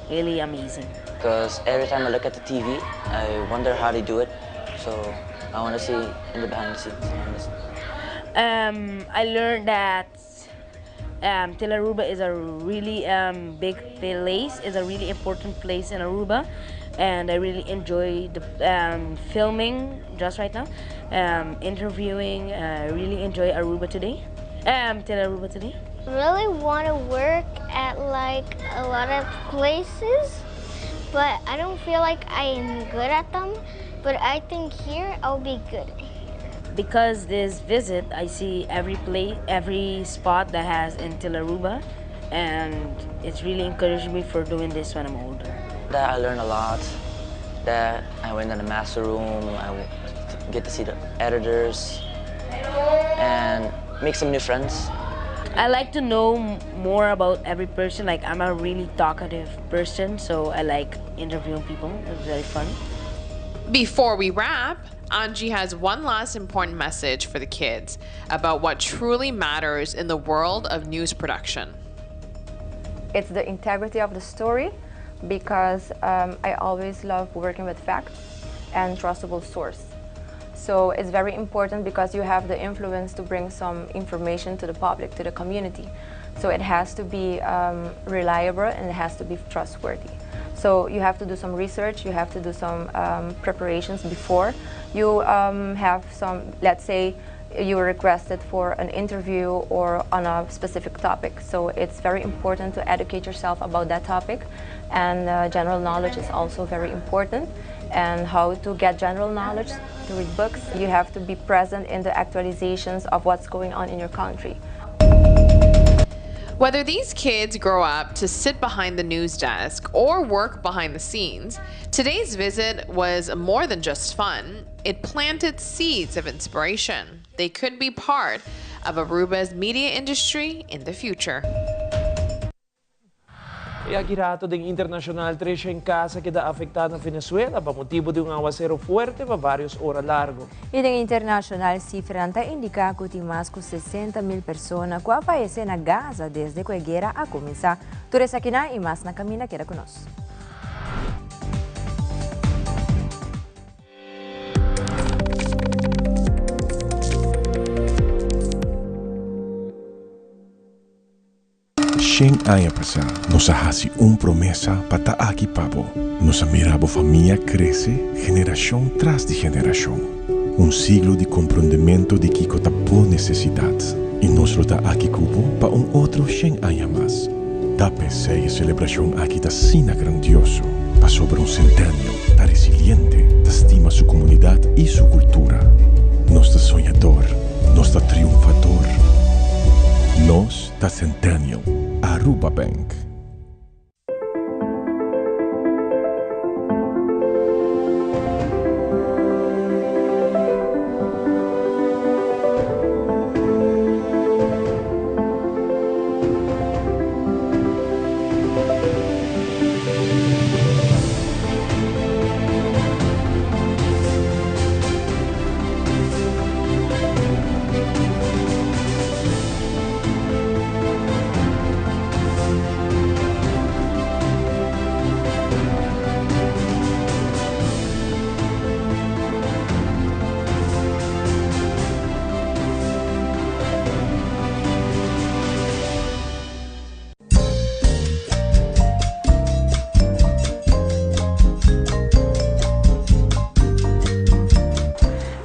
Really amazing. Because every time I look at the TV, I wonder how they do it. So I want to see in the behind the scenes. I learned that Telearuba is a really big place, is a really important place in Aruba, and I really enjoy the filming just right now, interviewing. I really enjoy Aruba today, Telearuba today. I really want to work at a lot of places, but I don't feel like I am good at them, but I think here I'll be good. Because this visit, I see every place, every spot that has in Telearuba, and it's really encouraged me for doing this when I'm older. That I learned a lot. That I went in the master room, I get to see the editors, and make some new friends. I like to know more about every person. I'm a really talkative person, so I like interviewing people. It's very fun. Before we wrap, Angie has one last important message for the kids about what truly matters in the world of news production. It's the integrity of the story because um, I always love working with facts and trustable source. So it's very important because you have the influence to bring some information to the public, to the community. So it has to be um, reliable and it has to be trustworthy. So you have to do some research, you have to do some um, preparations before you um, have some, let's say, you were requested for an interview or on a specific topic. So it's very important to educate yourself about that topic. And uh, general knowledge is also very important. And how to get general knowledge, to read books, you have to be present in the actualizations of what's going on in your country. Whether these kids grow up to sit behind the news desk or work behind the scenes, today's visit was more than just fun. It planted seeds of inspiration. They could be part of Aruba's media industry in the future. E aki rato den internacional 300 cas a keda afecta na Venezuela pa motibo di un awacero fuerte pa varios ora largo. Y den internacional cifranan ta indica cu tin mas cu 60 mil persona cu a fayece na Gaza desde cu e guera a cuminsa. Tur esakinan y mas na caminda keda cu nos. Shen aña pasá nos a hasi un promesa pa ta aki pa bo. Nos a mira bo famia krese generashon tras di generashon. Un siglo di komprondementu di kiko ta bo nesesidat. I nos lo ta aki ku bo pa un otro shen aña mas. Ta p'esei e selebrashon aki ta asina grandioso, pasobra un Centennial ta resiliente, ta stima su komunidat i su kultura. Nos ta soñador, nos ta triunfador. Nos ta Centennial. Aruba Bank.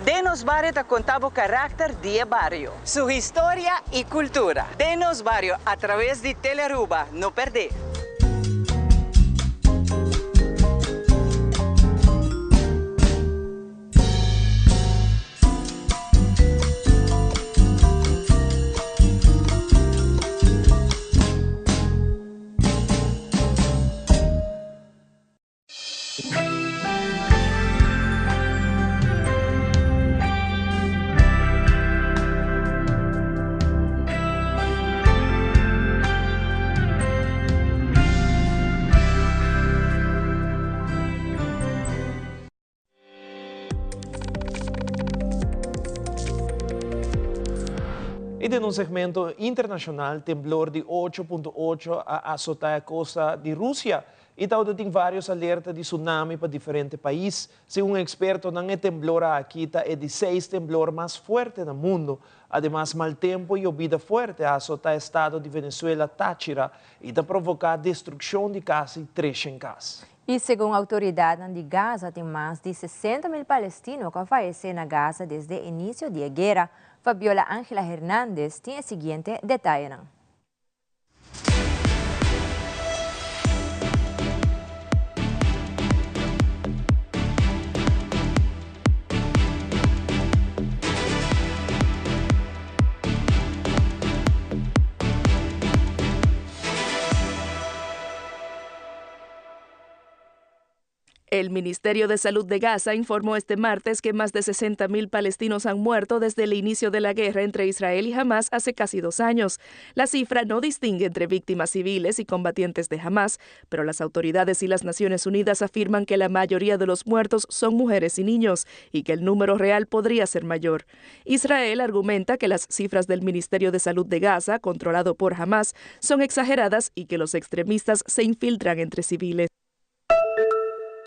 Den nos bario ta conta bo caracter di e bario, su historia y cultura. Den nos bario a traves di Telearuba, no perde! Y den un segmento internacional, temblor di ocho punto ocho a azota e costa di Rusia y tawata tin varios alerta di tsunami pa diferente pais. Segun expertonan, e temblor aki ta e di seis temblor mas fuerte na mundo. Ademas, mal tempo y yobida fuerte a azota estado di Venezuela Táchira y ta provoca destruccion di casi treshen cas. I segun outoridatnan di Gaza tin mas di 60 mil palestino ku a fayesé na Gaza desde inisio di e guera. Fabiola Angela Hernandez tin e siguiente detayenan. E El Ministerio de Salud de Gaza informó este martes que más de 60.000 palestinos han muerto desde el inicio de la guerra entre Israel y Hamas hace casi dos años. La cifra no distingue entre víctimas civiles y combatientes de Hamas, pero las autoridades y las Naciones Unidas afirman que la mayoría de los muertos son mujeres y niños y que el número real podría ser mayor. Israel argumenta que las cifras del Ministerio de Salud de Gaza, controlado por Hamas, son exageradas y que los extremistas se infiltran entre civiles.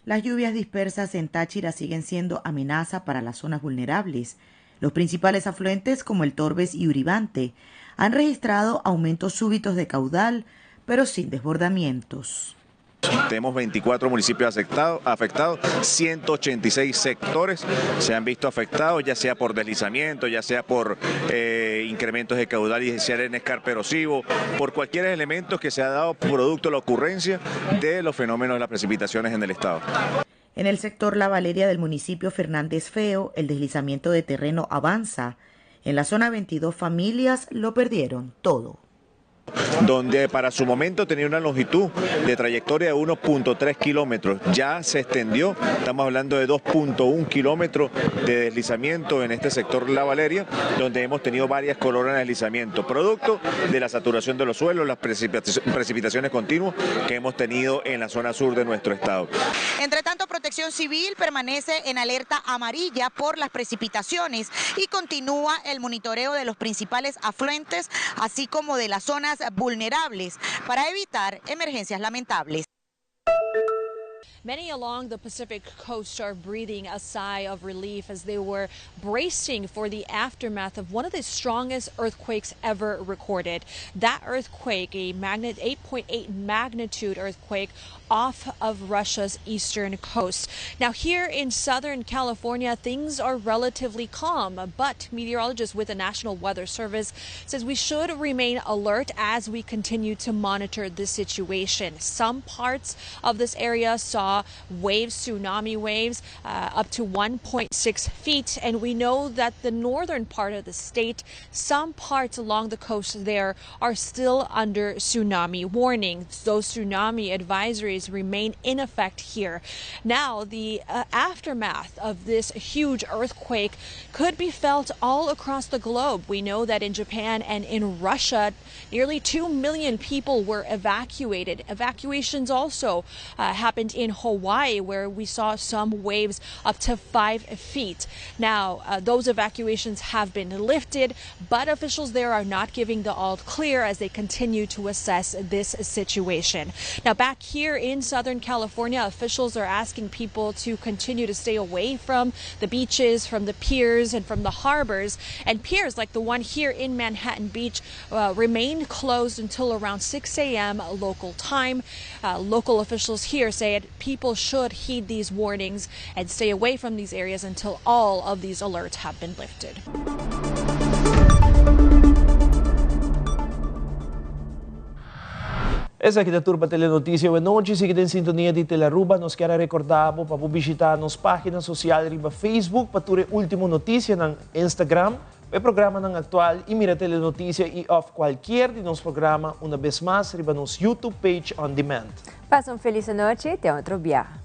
Las lluvias dispersas en Táchira siguen siendo amenaza para las zonas vulnerables. Los principales afluentes como el Torbes y Uribante han registrado aumentos súbitos de caudal, pero sin desbordamientos. Tenemos 24 municipios afectados, 186 sectores se han visto afectados, ya sea por deslizamiento, ya sea por eh, incrementos de caudal y sea en escarpe erosivo, por cualquier elemento que se ha dado producto de la ocurrencia de los fenómenos de las precipitaciones en el estado. En el sector La Valeria del municipio Fernández Feo, el deslizamiento de terreno avanza. En la zona 22 familias lo perdieron todo donde para su momento tenía una longitud de trayectoria de 1.3 kilómetros. Ya se extendió, estamos hablando de 2.1 kilómetros de deslizamiento en este sector La Valeria, donde hemos tenido varias colonias de deslizamiento, producto de la saturación de los suelos, las precipitaciones continuas que hemos tenido en la zona sur de nuestro estado. Entre tanto, Protección Civil permanece en alerta amarilla por las precipitaciones y continúa el monitoreo de los principales afluentes, así como de las zonas vulnerables para evitar emergencias lamentables. Many along the Pacific coast are breathing a sigh of relief as they were bracing for the aftermath of one of the strongest earthquakes ever recorded. That earthquake, a 8.8 magnitude earthquake off of Russia's eastern coast. Now, here in Southern California, things are relatively calm, but meteorologists with the National Weather Service says we should remain alert as we continue to monitor the situation. Some parts of this area saw waves, tsunami waves, uh, up to 1.6 feet. And we know that the northern part of the state, some parts along the coast there are still under tsunami warnings. Those tsunami advisories remain in effect here. Now, the uh, aftermath of this huge earthquake could be felt all across the globe. We know that in Japan and in Russia, nearly 2 million people were evacuated. Evacuations also uh, happened in Hawaii, where we saw some waves up to five feet. Now, uh, those evacuations have been lifted, but officials there are not giving the all clear as they continue to assess this situation. Now, back here in Southern California, officials are asking people to continue to stay away from the beaches, from the piers, and from the harbors. And piers like the one here in Manhattan Beach uh, remain closed until around 6 a.m. local time. Uh, local officials here say people should heed these warnings and stay away from these areas until all of these alerts have been lifted. Esaki ta tur pa Telenoticia awe nochi. Sigui den sintonia di Telearuba. Nos kier a recorda bo pa bo bishita nos pagina social riba Facebook pa tur e ultimo noticianan, Instagram pa e programanan actual y mira Telenoticia y of cualkier di nos programa una bes mas riba nos YouTube page on demand. Pasa un feliz anochi, te otro biaha.